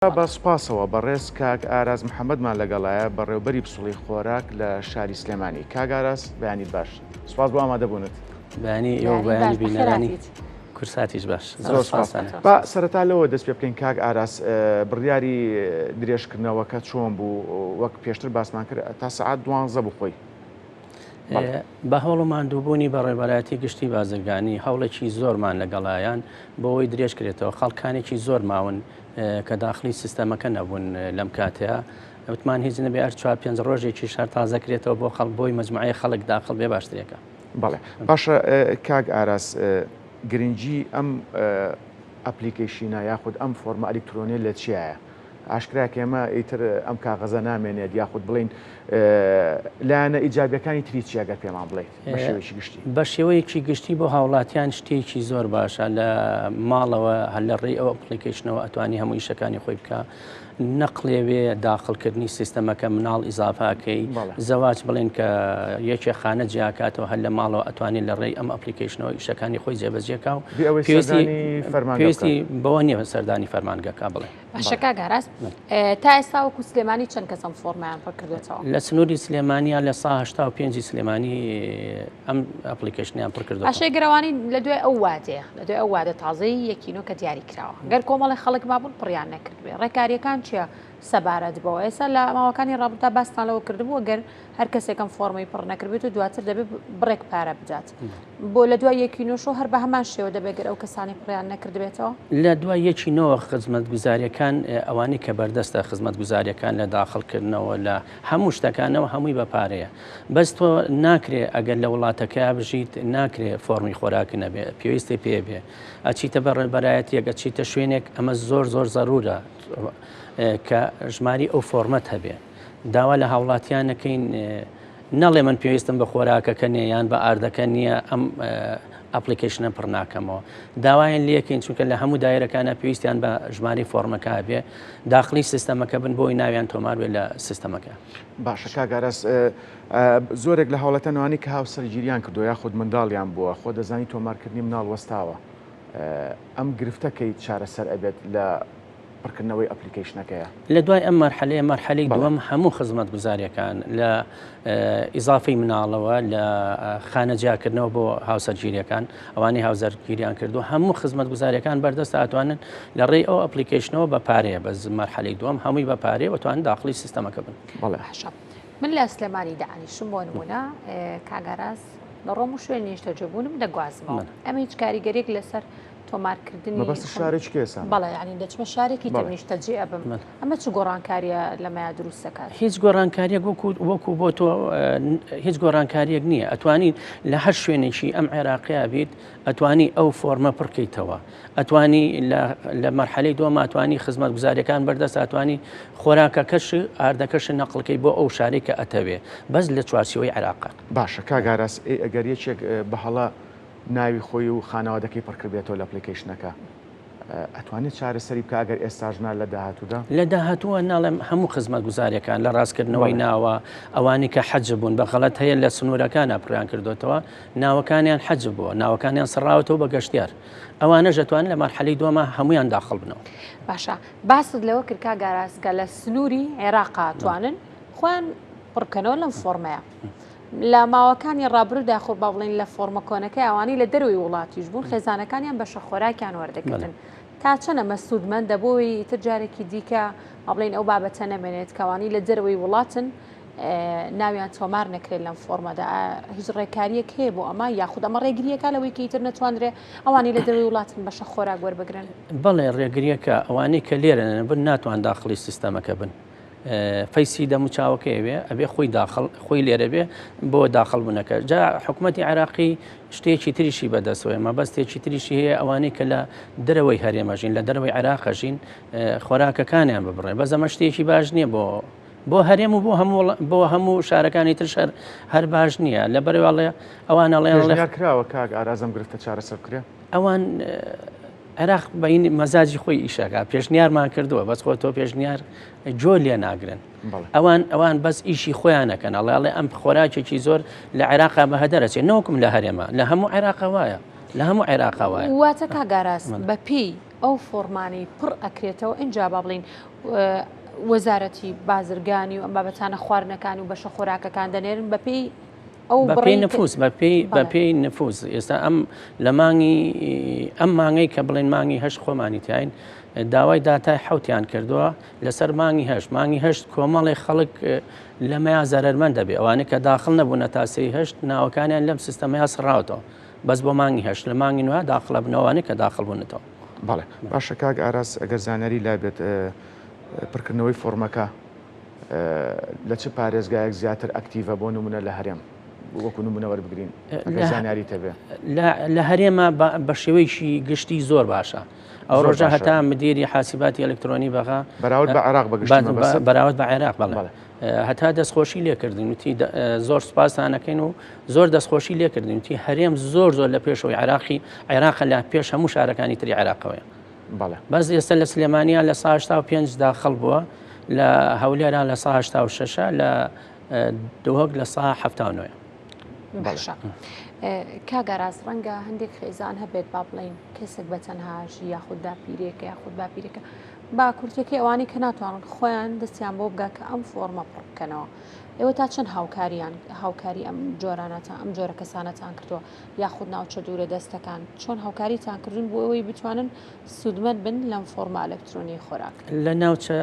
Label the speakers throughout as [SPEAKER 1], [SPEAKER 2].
[SPEAKER 1] بە سوپاسەوە بەڕێز کاک ئاراس محەمەدمان لەگەڵایە بەڕێوبەری پسوڵی خۆراک لە شاری سلێمانی. کاک ئاراس بەیانیت باش. سوپاس بۆ ئامادەبوونت.
[SPEAKER 2] بەیانی ئێوە و بەیانی بینەرانی کورساتیش باش.
[SPEAKER 1] زۆر سوپاس. با سەرەتا لەوە دەست پێ بکەین کاک ئاراس بڕیاری درێژکردنەوەکە چۆن بوو وەک پێشتر باسمان کرد تا سەعات دوانزە بوو خۆی.
[SPEAKER 2] بە هەوڵ و ماندووبوونی بەڕێوەبەرایەتی گشتی بازرگانی هەوڵێکی زۆرمان لەگەڵایان بۆ ئەوەی درێژ کرێتەوە خەڵکانێکی زۆر ماون کە داخلی سیستەمەکە نەبوون لەم کاتەیە وتمان هیچ نەبێ هەر چوار پێنج ڕۆژێکیش هەر تازە کرێتەوە بۆ خەڵک بۆی مەجموعەی خەڵک داخڵ بێ باشترێکە.
[SPEAKER 1] بەڵێ باشە کاک ئاراس گرنگی ئەم ئەپلیکەیشینە یاخود ئەم فۆرمە ئەلیکترۆنیە لە چیایە؟ ئاشکرایە کە ئێمە ئیتر ئەم کاغەزە نامێنێت یاخود بڵێین لایەنە ئیجابیەکانی تری چیە گەر پێمان بڵێیت بە شێوەیەکی گشتی؟
[SPEAKER 2] بە شێوەیەکی گشتی بۆ هاوڵاتیان شتێکی زۆر باشە لە ماڵەوە هەر لە ڕێی ئەو application ەوە ئەتوانی هەموو ئیشەکانی خۆی بکە نەقلێوێ داخڵکردنی سیستەمەکە مناڵ ئیزافاکەی زەواج بڵێن کە یەکێ خانە جیاکاتەوە هەر لە ماڵەوە ئەتوانێت لە ڕێی ئەم application ەوە ئیشەکانی خۆی جێبەجێکا و پێویستی بەوە نییە سەردانی فەرمانگەکە بڵێ.
[SPEAKER 3] باشە کاک ئاراس تا ئێستا وەکو سلێمانی چەند کەس ئەم فۆرمەیان پڕ کردوێتەوە؟
[SPEAKER 2] لە سنووری سلێمانیا لە سا 85 سلێمانی ئەم application یان پڕ کردووە.
[SPEAKER 3] باشە گەرەوانی لە دوای ئەو وادەیە لە دوای ئەو وادە تازەی یەکینۆ کە دیاری کراوە گەر کۆمەڵی خەڵک مابوون پڕیان نەکردبێ ڕێکاریەکان چییە سەبارەت بەوە ئێستا لە ماوەکانی ڕابردوودا باستان لەوە کردبوو گەر هەر کەسێک ئەم فۆرمەی پڕ نەکردبێت و دواتر دەبێت بڕێک پارە بدات بۆ لە دوای یەکی نۆشەوە هەر بە هەمان شێوە دەبێت گەر ئەو کەسانی پڕیان نەکردبێتەوە؟
[SPEAKER 2] لە دوای یەکی نۆوە خزمەتگوزاریەکان ئەوانەی کە بەردەستە خزمەتگوزاریەکان لە داخڵکردنەوە لە هەموو شتەکانەوە هەمووی بە پارەیە بەس تۆ ناکرێ ئەگەر لە وڵاتەکەیا بژیت ناکرێ فۆرمی خۆراک نەبێ پێویستی پێ بێ ئەچیتە بەڕێبەرایەتیەک ئەچیتە شوێنێک ئەمە زۆر زۆر زەرورە کە ژماری ئەو فۆرمەت هەبێ داوا لە هاوڵاتیان نەکەین نەڵێ من پێویستم بە خۆراکەکە نیە یان بە ئاردەکە نییە ئەم application ە پڕ ناکەمەوە داوایان لەکەین چونکە لە هەموو دایرەکانە پێویستیان بە ژماری فۆرمەکە بێ داخلی سیستەمەکە بن بۆی ناویان تۆمار بێ لە سیستەمەکە.
[SPEAKER 1] باشە کاک ئاراس زۆرێک لە هاوڵاتیان ئەوانەی کە هاوسەرگیریان کردووە یاخود منداڵیان بووە خۆ دەزانی تۆمارکردنی مناڵ وەستاوە ئەم گرفتە کەی چارەسەر ئەبێت لە پڕکردنەوەی application ەکەیە.
[SPEAKER 2] لە دوای ئەم مەرحەلەیە مەرحەلەی دووەم هەموو خزمەتگوزاریەکان لە ئیزافەی مناڵەوە لە خانە جیاکردنەوە بۆ هاوسەرگیریەکان ئەوانەی هاوزەرگیریان کردو هەموو خزمەتگوزاریەکان بەردەست ئەتوانن لە ڕێی ئەو application ەوە بە پارەیە بەس مەرحەلەی دووەم هەمووی بە پارەیە وتوان داخلی سیستەمەکە بن.
[SPEAKER 1] بەڵێ.
[SPEAKER 3] باشە من لە سلێمانی دانیشم بۆ نمونە کاک ئاراس دەڕۆم و شوێنی نیشتەجێبوونم دەگوازمەوە ئەمە هیچ کاریگەریەک لەسەر تۆمارکردنی
[SPEAKER 1] مەبەست شارێکی کێسا؟
[SPEAKER 3] بەڵێ یانی دەچمە شارێکی تر نیشتەجێ ئەبم ئەمە چ گۆڕانکاریە لەمەیا دروست دەکات؟
[SPEAKER 2] هیچ گۆڕانکاریەک وەکو وەکو بۆ تۆ هیچ گۆڕانکاریەک نییە ئەتوانی لە هەر شوێنێکی ئەم عێراقیا بیت ئەتوانی ئەو فۆرمە پڕکەیتەوە ئەتوانی لە مەرحەلەی دووەم ئەتوانی خزمەتگوزاریەکان بەردەست ئەتوانی خۆراکەکەش ئاردەکەش نەقڵکەی بۆ ئەو شارێک کە ئەتەوێ بەس لە چوارچێوەی عێراقا.
[SPEAKER 1] باشە کاک ئاراس ئەی ئەگەر یەکێک بە هەڵە ناوی خۆی و خانەوادەکەی پڕکردبێتەوە لە application ەکە ئەتوانێت چارەسەری بکە ئەگەر ئێستاش نا لە داهاتوودا؟
[SPEAKER 2] لە داهاتووە ناڵێم هەموو خزمەتگوزاریەکان لە ڕاستکردنەوەی ناوە ئەوانی کە حەج بوون بە غەڵەت هەیە لە سنوورەکانە پڕیان کردوێتەوە ناوەکانیان حەج بووە ناوەکانیان سڕاوەتەوە بە گەشتیار ئەوانەش ئەتوانن لە مەرحەلەی دووەما هەمویان داخڵ بنەوە.
[SPEAKER 3] باشە باست لەوە کرد کاک ئاراس کە لە سنووری عێراقا توانن خۆیان پڕبکەنەوە لەم فۆرمەیە. لە ماوەکانی ڕابروودا خۆ با بڵێین لە فۆرمە کۆنەکەی ئەوانەی لە دەرەوەی وڵاتیش بوون خێزانەکانیان بەشە خۆراکیان وەردەگرتن تا چەند ئەمە سوودمەندە بۆی ئیتر جارێکی دیکە با بڵێین ئەو بابەتە نەمێنێت کە ئەوانەی لە دەرەوەی وڵاتن ناویان تۆمار نەکرێت لەم فۆرمەدا هیچ ڕێکاریەک هەیە بۆ ئەمە یاخود ئەمە ڕێگریەکە لەوەی کە ئیتر نەتوانرێ ئەوانەی لە دەرەوەی وڵاتن بەشە خۆراک وەربگرن؟
[SPEAKER 2] بەڵێ ڕێگریەکە ئەوانەی کە لێرە بن ناتوان داخڵی سیستەمەکە بن face ی دەموچاوەکەی ئەوێ ئەبێ خۆی داخڵ خۆی لێرە بێ بۆ داخڵ بوونەکە جا حکوومەتی عێراقی شتێکی تریشی بەدەستەوەی مەبەستێکی تریشی هەیە ئەوانەی کە لە دەرەوەی هەرێمەژین لە دەرەوەی عێراقەژین خۆراکەکانیان ببڕێ بەس ئەمە شتێکی باش نییە بۆ بۆ هەرێم و بۆ هەموو بۆ هەموو شارەکانی تر شەر هەر باش نییە لە بەرەوەڵێ ئەوان ئەڵێن
[SPEAKER 1] کراوە کاک ئارازم گرفتە چارەسەر بکرێ
[SPEAKER 2] ئەوان عێراق بەین مەزاجی خۆی ئیشەکە پێشنیارمان کردووە بەس خۆ تۆ پێشنیار جۆ لێ ناگرن ئەوان ئەوان بەس ئیشی خۆیانەکەن ئەڵێ ئەڵێ ئەم خۆراکێکی زۆر لە عێراقا بە هەدەرەچێ نەوەکم لە هەرێمە لە هەموو عێراقا وایە لە هەموو عێراقا وایە
[SPEAKER 3] واتە کاک ئاراس بەپێی. ئەو فۆڕمانەی پڕ ئەکرێتەوە ئینجا با بڵین وەزارەتی بازرگانی و ئەم بابەتانە خواردنەکان و بەشە خۆراکەکان دەنێرن بەپێی ئەو
[SPEAKER 2] بەپێی نفوس بەپێی بەپێی نفوس ئێستا ئەم لە مانگی ئەم مانگەی کە بڵێن مانگی هەشت خۆمانی تین داوای داتای حوتیان کردووە لەسەر مانگی هەشت مانگی هەشت کۆمەڵی خەڵک لەمەیا زەرمەند دەبێ ئەوانە کە داخل نەبوونە تا سێی هەشت ناوەکانیان لەم سیستەمەیا سڕاوەتەوە بەس بۆ مانگی هەشت لە مانگی نوێ داخڵە بنەوانەی کە داخڵ بوونەتەوە.
[SPEAKER 1] بەڵێ باشە کاک ئاراس ئەگەر زانیاری لابێت پڕکردنەوەی فۆڕمەکە لە چ پارێزگایەک زیاتر ئەکتیڤە بۆ نمونە لە هەرێم وەکو نمونە وەربگرین ئەگەر زانیاریت هەبێ؟
[SPEAKER 2] لە هەرێمە بە شێوەیەکی گشتی زۆر باشە ئەو ڕۆژە هەتا مدیری حاسیباتی ئەلکترۆنی بەغا
[SPEAKER 1] بەراورد بە عێراق بەگشتی
[SPEAKER 2] بەراورد بە عێراق بەڵێ هەتا دەستخۆشی لێکردین وتی زۆر سوپاستانەکەین و زۆر دەستخۆشی لێکردین وتی هەرێم زۆر زۆر لە پێشەوەی عێراقی عێراقە لە پێش هەموو شارەکانی تری عێراقەوەیە بەس ئێستا لە سلێمانیا لە ساشتا و پێنج داخڵ بووە لە هەولێران لە ساشتا و شەشە لە دهۆک لە سا هەفتا نۆیە.
[SPEAKER 3] باشە کاک ئاراس ڕەنگە هەندێک خێزان هەبێت با بڵین کەسێک بە تەنهاژی یاخود داپیرێکە یاخود باپیرێکە با کورتەکەی ئەوانەی کە ناتوانن خۆیان دەستیان بۆ بگا کە ئەم فۆرمە پڕ بکەنەوە ئێوە تا چەند هاوکاریان هاوکاری ئەم جۆرانەتان ئەم جۆرە کەسانەتان کردووە یاخود ناوچە دوورە دەستەکان چۆن هاوکاریتان کردوون بۆ ئەوەی بتوانن سوودمەند بن لەم فۆرمە ئەلکترۆنی خۆراک؟
[SPEAKER 2] لە ناوچە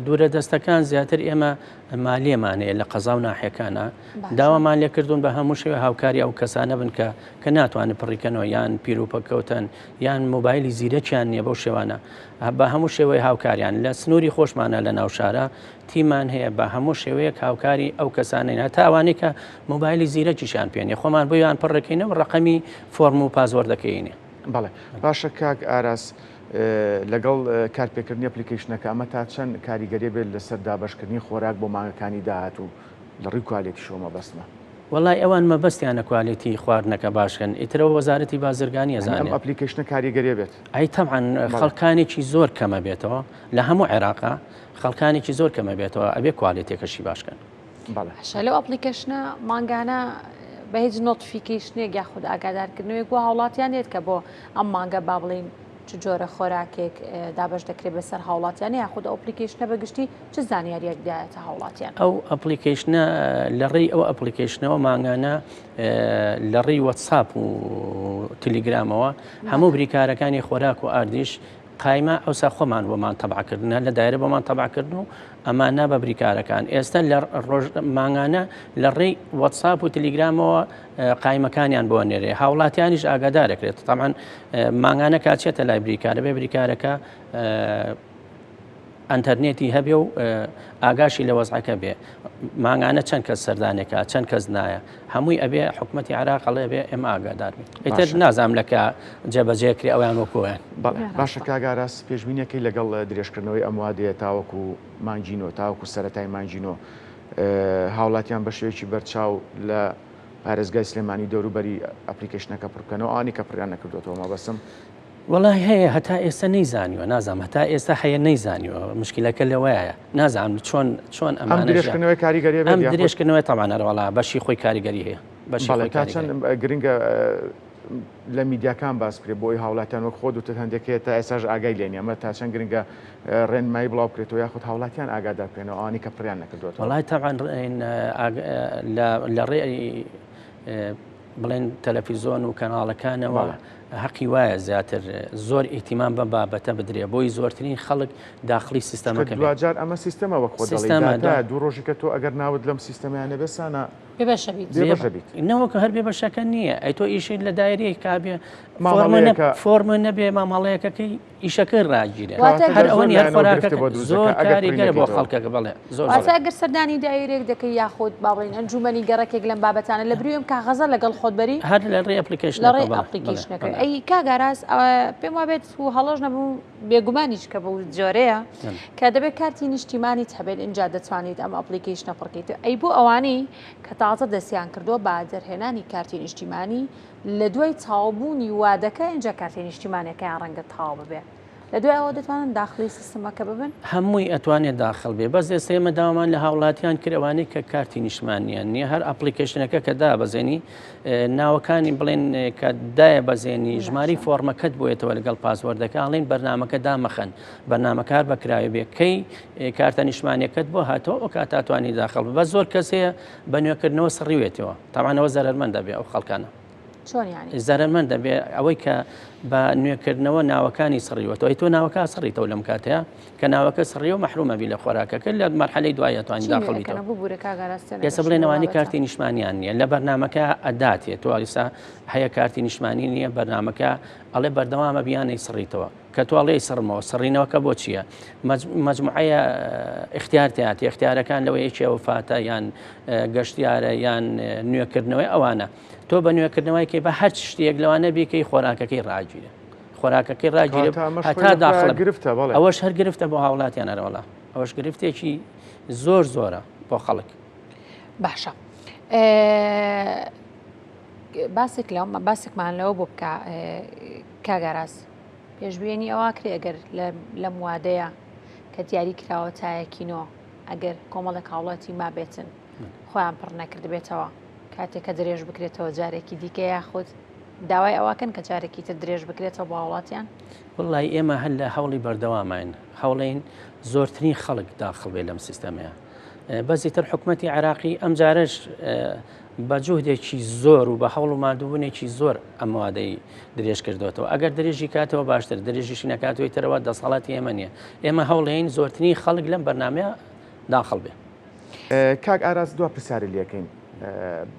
[SPEAKER 2] دوورە دەستەکان زیاتر ئێمە مالیەمان هەیە لە قەزا و ناحیەکانە داوامان لێکردوون بە هەموو شێوە هاوکاری ئەو کەسانە بن کە کە ناتوانن پڕیکەنەوە یان پیروپەکەوتن یان مۆبایلی زیرەکیان نییە بەو شێوانە بە هەموو شێوەی هاوکاریان لە سنووری خۆشمانە لە ناوشارە تیمان هەیە بە هەموو شێوەیەک هاوکاری ئەو کەسانەین هەتا ئەوانەی کە مۆبایلی زیرەکیشیان پێ نیە خۆمان بۆیان پڕەکەینەوە ڕقەمی فۆرم و password ەکەینێ.
[SPEAKER 1] بەڵێ باشە کاک ئاراس لەگەڵ کارپێکردنی application ەکە ئەمە تا چەند کاریگەری بێت لەسەر دابەشکردنی خۆراک بۆ مانگەکانی داهاتوو لە ڕووی quality شەوە مەبەستمە؟
[SPEAKER 2] وەڵای ئەوان مەبەستیانە quality خواردنەکە باشکەن ئیترەوە وەزارەتی بازرگانی
[SPEAKER 1] ئەزانێ. ئەم application ە کاریگەریە بێت؟
[SPEAKER 2] ئەی تەبعەن خەڵکانێکی زۆر کەمە بێتەوە لە هەموو عێراقا خەڵکانێکی زۆر کەمە بێتەوە ئەبێ quality ەکەشی باشکەن.
[SPEAKER 3] باشە لەو application ە مانگانە بە هیچ notification ێک یاخود ئاگادارکردنەوەیەک بۆ هاوڵاتیان دێت کە بۆ ئەم مانگە با بڵین چ جۆرە خۆراکێک دابەش دەکرێت بەسەر هاوڵاتیان یاخود ئەو application ە بەگشتی چ زانیاریەک دایەتە هاوڵاتیان؟
[SPEAKER 2] ئەو application ە لە ڕێی ئەو application ەوە مانگانە لە ڕێی وەتساپ و تلیگرامەوە هەموو بریکارەکانی خۆراک و ئاردیش قایمە ئەوسا خۆمان بۆمان تەبعکردنە لە دایرە بۆمان تەبعکردن و ئەمانە بە بریکارەکان ئێستا لە ڕۆژ مانگانە لە ڕێی وەتساپ و تلیگرامەوە قایمەکانیان بۆ نێرێ هاوڵاتیانیش ئاگادارەکرێت تەمان مانگانە کاچێتە لای بریکارە بێ بریکارەکە ئەنتەرنێتی هەبێ و ئاگاشی لە وەزعەکە بێ مانگانە چەند کەس سەردانێکە چەند کەس نایە هەمووی ئەبێ حکوومەتتی عراق ئەڵێ بێ ئێمە ئاگادار بین ئیتر نازانم لەکە جێبەجێ کرێ ئەویان وەکویان
[SPEAKER 1] باشە کاک ئاراس پێشبینیەکەی لەگەڵ درێژکردنەوەی ئەم وادەیە تاوەکو مانگی نۆ تاوەکو سەرەتای مانگی نۆ هاوڵاتیان بە شێوەیەکی بەرچاو لە پارێزگای سلێمانی دەوروبەری application ەکە پڕ بکەنەوە ئەوانی کە پڕیان نەکردوێتەوە مەبەستم
[SPEAKER 2] وەڵای هەیە هەتا ئێستا نەیزانیوە نازانم هەتا ئێستا هەیە نەیزانیوە مشکلەکە لەوەیە نازانم چۆن چۆن
[SPEAKER 1] ئەم ئەمانە درێژکردنەوەی کاریگەری
[SPEAKER 2] ئەم درێژکردنەوەی تەبعەن هەر وەڵا بەشی خۆی کاریگەری هەیە
[SPEAKER 1] بەشی خۆی تا چەند گرنگە لە میدیاکان باس بکرێت بۆی هاوڵاتیان وەک خۆت وتت هەندێک هەیە تا ئێستاش ئاگای لێ نیە ئەمە تا چەند گرنگە ڕێنمایی بڵاو بکرێتەوە یاخود هاوڵاتیان ئاگادار بکرێنەوە ئەوانی کە پڕیان نەکردووەتەوە
[SPEAKER 2] وەڵای تەبعەن لە ڕێ بڵێن تەلەفیزۆن و کەناڵەکانەوە هەقی وایە زیاتر زۆر ئیتیمان بە بابەتە بدرێ بۆی زۆرترین خەڵک داخلی سیستەمەکە
[SPEAKER 1] دواجار ئەمە سیستەمە وەک خۆ دەڵێی دوو ڕۆژی کە تۆ ئەگەر ناوت لەم سیستەمەیان نەبێ سانا
[SPEAKER 3] بێبەشە بیت بێبەشە
[SPEAKER 2] بیت نەوەک هەر بێبەشەکە نییە ئەی تۆ ئیشی لە دایرەیەک کابێ فۆرمە نەبێ مامەڵەیەکەکەی ئیشەکە ڕاگیرێ هەر ئەوە نیە خۆراکەکە زۆر کاریگەرە بۆ خەڵکەکە بەڵێ
[SPEAKER 3] زۆر واتە ئەگەر سەردانی دایرێک دەکەی یاخود با بڵێین ئەنجومەنی گەڕەکێک لەم بابەتانە لە بری ئەم کاغەزە لەگەڵ خۆت بەری
[SPEAKER 2] هەر لە ڕێی application
[SPEAKER 3] لە ڕێی application ەکە ئەی کاک ئاراس پێم وابێت و هەڵەش نەبوو بێگومانیش کە بەو جۆرەیە کە دەبێت کارتی نیشتیمانیت هەبێت ئینجا دەتوانیت ئەم application ە پڕکەیت ئەی بۆ ئەوانەی کە تازە دەستیان کردووە بە دەرهێنانی کارتی نیشتیمانی لە دوای تەواوبوونی وادەکە ئینجا کارتی نیشتیمانەکەیان ڕەنگە تەواو ببێ. لە دوای ئەوە دەتوانن داخلی سیستمەکە ببن؟
[SPEAKER 2] هەمووی ئەتوانێت داخل بێ بەس ئێستا ئێمە داوامان لە هاوڵاتیان کرد ئەوانەی کە کارتی نیشتمانیان نییە هەر application ەکە کە دابەزێنی ناوەکانی بڵێن کە دایە بەزێنی ژماری فۆرمەکەت بۆیەتەوە لەگەڵ password ەکە ئەڵێن بەرنامەکە دامەخەن بەرنامەکار بەکراوی بێ کەی کارتە نیشتمانیەکەت بۆ هاتەوە ئەو کاتاتوانی داخل بە زۆر کەس هەیە بە نوێکردنەوە سڕیوێتەوە تاوانەوە زەرەرمەند دەبێ ئەو خەڵکانە.
[SPEAKER 3] چۆن یانی؟
[SPEAKER 2] زەرەرمەند دەبێ ئەوەی کە بە نوێکردنەوە ناوەکانی سڕیوەتەوە ئەی تۆ ناوەکە سڕیتەوە لەم کاتەیە کە ناوەکە سڕیەوە مەحرومە بی لە خۆراکەکە لە مەرحەلەی دوای ئەتوانی داخڵ بیتەوە
[SPEAKER 3] ببورە کاک ئاراس
[SPEAKER 2] ئێستا بڵێن ئەوانەی کارتی نیشتمانیان نییە لە بەرنامەکە ئەداتێ تۆ ئێستا هەیە کارتی نیشتمانی نییە بەرنامەکە ئەڵێ بەردەوامە بیانەی سڕیتەوە کە تۆ ئەڵێی سڕمەوە سڕینەوەکە بۆ چییە؟ مەجموعەیە ئیختیار تیاتی ئیختیارەکان لەوە یەکێ وەفاتە یان گەشتیارە یان نوێکردنەوەی ئەوانە تۆ بە نوێکردنەوەی کەی بە هەر شتێک لەوانە بیکەی خۆراکەکەی ڕاگیرێ خۆراکەکەی ڕاگیرێ هەتا داخڵ
[SPEAKER 1] گرفتە بەڵێ
[SPEAKER 2] ئەوەش هەر گرفتە بۆ هاوڵاتیان ئەرەوەڵا ئەوەش گرفتێکی زۆر زۆرە بۆ خەڵک
[SPEAKER 3] باشە باسێک لەو باسێکمان لەوە بۆ بکە کاک ئاراس پێشبینی ئەوە کرێ ئەگەر لەم وادەیە کە دیاری کراوە تا یەکی نۆ ئەگەر کۆمەڵێک هاوڵاتی مابێتن خۆیان پڕ نەکردبێتەوە کاتێک کە درێژ بکرێتەوە جارێکی دیکە یاخود داوای ئەوەکەن کە جارێکی تر درێژ بکرێتەوە بۆ هاوڵاتیان؟
[SPEAKER 2] وەڵی ئێمە هەر لە هەوڵی بەردەوامین هەوڵین زۆرترین خەڵک داخڵ بێ لەم سیستەمەیە بەس ئیتر حکومەتی عێراقی ئەمجارەش بە جوهدێکی زۆر و بە هەوڵ و ماندووبوونێکی زۆر ئەم وادەی درێژ کردوێتەوە ئەگەر درێژی کاتەوە باشتر درێژیشی نەکاتەوەی ترەوە دەسەڵاتی ئێمە نییە ئێمە هەوڵین زۆرترین خەڵک لەم بەرنمەیە داخڵ بێ.
[SPEAKER 1] کاک ئاراس دوا پرسیاری لەکەین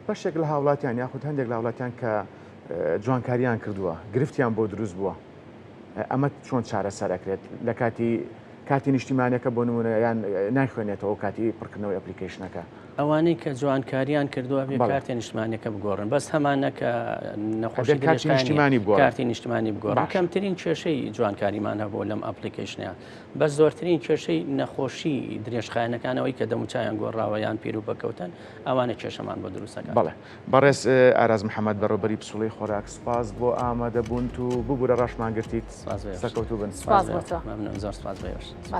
[SPEAKER 1] بەشێک لە هاوڵاتیان یاخود هەندێک لە هاوڵاتیان کە جوانکاریان کردووە گرفتیان بۆ دروست بووە ئەمە چۆن چارەسەر ئەکرێت لە کاتی کارتی نیشتیمانەکە بۆ نمونە یان نایخوێنێتەوە کاتی پڕکردنەوەی application ەکە.
[SPEAKER 2] ئەوانەی کە جوانکاریان کردووە بێ کارتی نیشتمانیەکە بگۆڕن بەس هەمانە کە نەخۆشی
[SPEAKER 1] کارتی نیشتیمانی بگۆڕن
[SPEAKER 2] کارتی نیشتمانی بگۆڕن کەمترین کێشەی جوانکاریمان هەبوو لەم application ە بەس زۆرترین کێشەی نەخۆشی درێژخایەنەکانەوەی کە دەموچاویان گۆڕاوە یان پیر و پەککەوتن ئەوانە کێشەمان بۆ دروستەکات.
[SPEAKER 1] بەڵێ بەڕێز ئاراز محەمەد بەڕێوبەری پسوڵەی خۆراک سوپاس بۆ ئامادەبوونت و ببورە ڕاشمان گرتیت
[SPEAKER 2] سپاس بۆ ئێوەش.
[SPEAKER 1] سەرکەوتوو بن.
[SPEAKER 3] سپاس بۆ تۆ.
[SPEAKER 2] مەمنون زۆر سپاس بۆ ئێوەش.